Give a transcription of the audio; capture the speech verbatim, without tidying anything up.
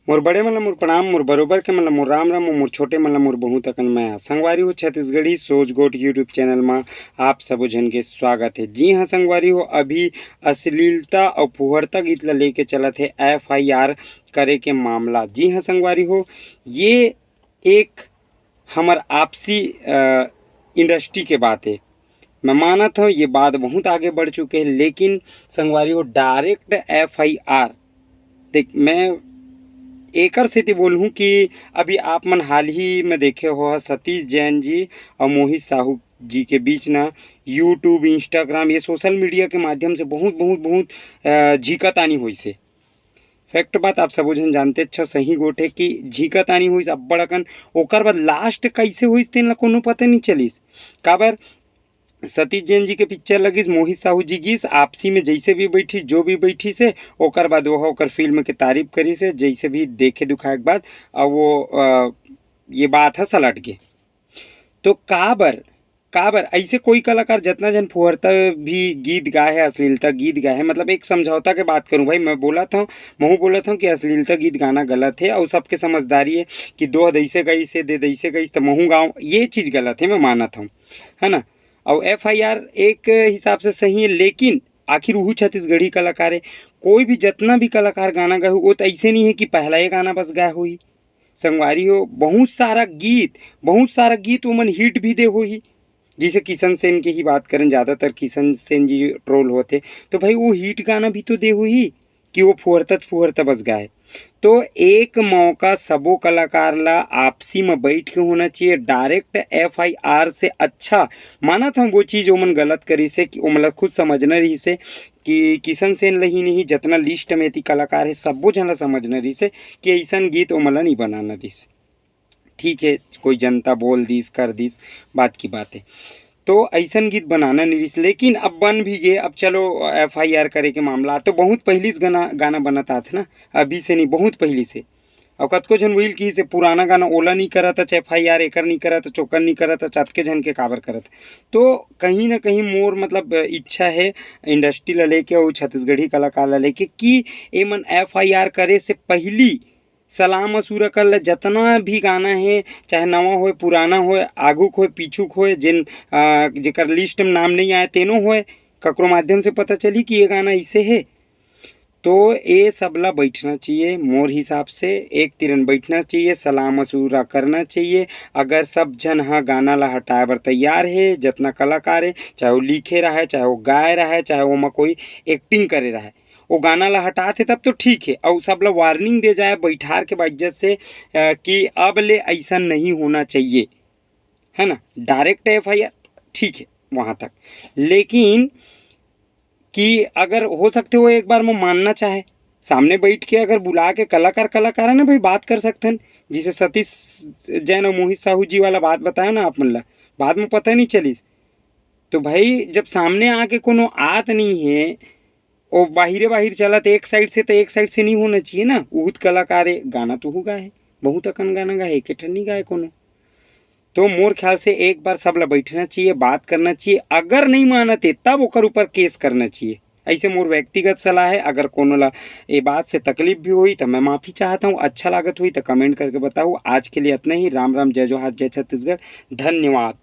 मोर बड़े मन ल मोर प्रणाम, मोर बरोबर के मन ल मोर राम राम, मोर छोटे मन ल मोर बहुत अकन मया। संगवारी हो, छत्तीसगढ़ी सोच गोठ YouTube चैनल म आप सबो झन के स्वागत हे। जी हाँ संगवारी हो, अभी अश्लीलता अउ फुहरता गीत ल लेके चलत हे FIR करे के मामला। जी हाँ संगवारी हो, ये एक हमर आपसी, अ, इंडस्ट्री के बात हे। मैं मानत हव ये बात बहुत आगे बढ़ चुके हे, लेकिन संगवारी हो, डायरेक्ट FIR, देख, मैं एकर सेती बोलहूँ कि अभी आप मन हाल ही में देखे हो सतीश जैन जी अउ मोहित साहू जी के बीच ना YouTube, Instagram, ये सोशल मीडिया के माध्यम से बहुत, बहुत, बहुत, अ, झीकातानी होइस हे। फैक्ट बात आप सबो झन जानते अच्छा सही गोठ हे कि झीकातानी होइस अब्बड़ अकन। ओकर बाद लास्ट कैसे होइस तेन ला कोनो पता नहीं चलिस। काबर, सतीश जैन जी के पिक्चर लगिस, मोहित साहू जी गिस, आपसी में जैसे भी बैठी, जो भी बैठी से, ओकर बाद वो ओकर फिल्म के तारीफ करी से, जैसे भी देखे दुखाए के बाद, अब वो, अ, ये बात ह सलट गे। तो काबर, काबर ऐसे कोई कलाकार जतना झन फुहरता भी गीत गाए हे, अश्लीलता गीत गाए हे, मतलब एक समझौता के बात करूँ भाई, मैं बोलत हव, महू बोलत हव कि अश्लीलता गीत गाना गलत हे, अउ सबके समझदारी हे कि दो दैसे गई से, दे दैसे गई, त महू गाँव, ये चीज़ गलत हे, मैं मानत हव, है ना। अउ FIR एक हिसाब से सही हे, लेकिन आखिर उहू छत्तीसगढ़ी कलाकार हे। कोई भी जतना भी कलाकार गाना गाए हो, वो तो ऐसे नहीं है कि पहला ये गाना बस गाए होही। संगवारी हो, बहुत सारा गीत, बहुत सारा गीत ओमन हिट भी दे होही। जैसे किशन सेन के ही बात करें, ज़्यादातर किशन सेन जी ट्रोल होते, तो भाई वो हिट गाना भी तो दे होही कि वो फुहरता फुहरता बस गाए। तो एक मौका सबो कलाकार ला आपसी में बैठ के होना चाहिए। डायरेक्ट FIR से अच्छा, मानत हम वो चीज़ ओमन गलत करिस हे कि ओमन ला खुद समझना रहिस हे कि किशन सेन ल ही नहीं, जतना लिस्ट में एती कलाकार हे, सब्बो झन ला समझना रहिस हे कि अइसन गीत ओमन ला नहीं बनाना रहिस। ठीक है, कोई जनता बोल दिस, कर दिस, बात की बात है। तो अइसन गीत बनाना नहीं रहिस, लेकिन अब बन भी गए। अब चलो, FIR करे के मामला तो बहुत पहली से गाना, गाना बनत आथे ना, अभी से नहीं, बहुत पहली से। अब कतको झन वही कहिस हे पुराना गाना, ओला नहीं करत, अच्छा FIR एकर नहीं करत, चोकर नहीं करत, अच्छा अतके झन के काबर करत। तो कहीं ना कहीं मोर मतलब इच्छा है इंडस्ट्री ला लेके और छत्तीसगढ़ी कलाकार ला लेके कि एमन FIR करे से पहली सलाम असूरा कर ले, जतना भी गाना है, चाहे नवा होए, पुराना होए, आगू के होए, पीछू के होए, जिन, आ, जेकर लिस्ट में नाम नहीं आए, तेनो होए, ककरो माध्यम से पता चली कि ये गाना इसे है। तो ये सब ला बैठना चाहिए, मोर हिसाब से एक तिरन बैठना चाहिए, सलाह मशूरा करना चाहिए। अगर सब झन हा गाना ला हटाए बर तैयार है, जतना कलाकार है, चाहे वो लिखे रहे, चाहे वो गाए रहे, चाहे ओमा कोई एक्टिंग करे रहे, वो गाना ला हटात हे तब तो ठीक है, और सब ला वार्निंग दे जाए बैठार के बाइज्जत से, अ, कि अब ले ऐसा नहीं होना चाहिए, है ना, डायरेक्ट FIR, ठीक है वहाँ तक। लेकिन कि अगर हो सकते हो एक बार मैं मानना चाहे, सामने बैठ के अगर बुला के कलाकार, कलाकार है ना भाई, बात कर सकते हैं, जिसे सतीश जैन और मोहित साहू जी वाला बात बताया ना आप मन ला, बाद में पता नहीं चलिस। तो भाई जब सामने आके कोनो आत नहीं है, ओ बाहिरे बाहिर चलत एक साइड से, तो एक साइड से नहीं होना चाहिए ना। उहुत कलाकार है, गाना तो हु गाए है, बहुत अकन गाना गाए, एक ठन नहीं गाए कोनो। तो मोर ख्याल से एक बार सब ला बैठना चाहिए, बात करना चाहिए। अगर नहीं मानत हे तब ओकर ऊपर केस करना चाहिए। ऐसे मोर व्यक्तिगत सलाह है। अगर कोनो ला ये बात से तकलीफ भी हुई तो मैं माफ़ी चाहता हूँ। अच्छा लागत हुई तो कमेंट करके बताओ। आज के लिए इतना ही। राम राम, जय जोहार, जय छत्तीसगढ़, धन्यवाद।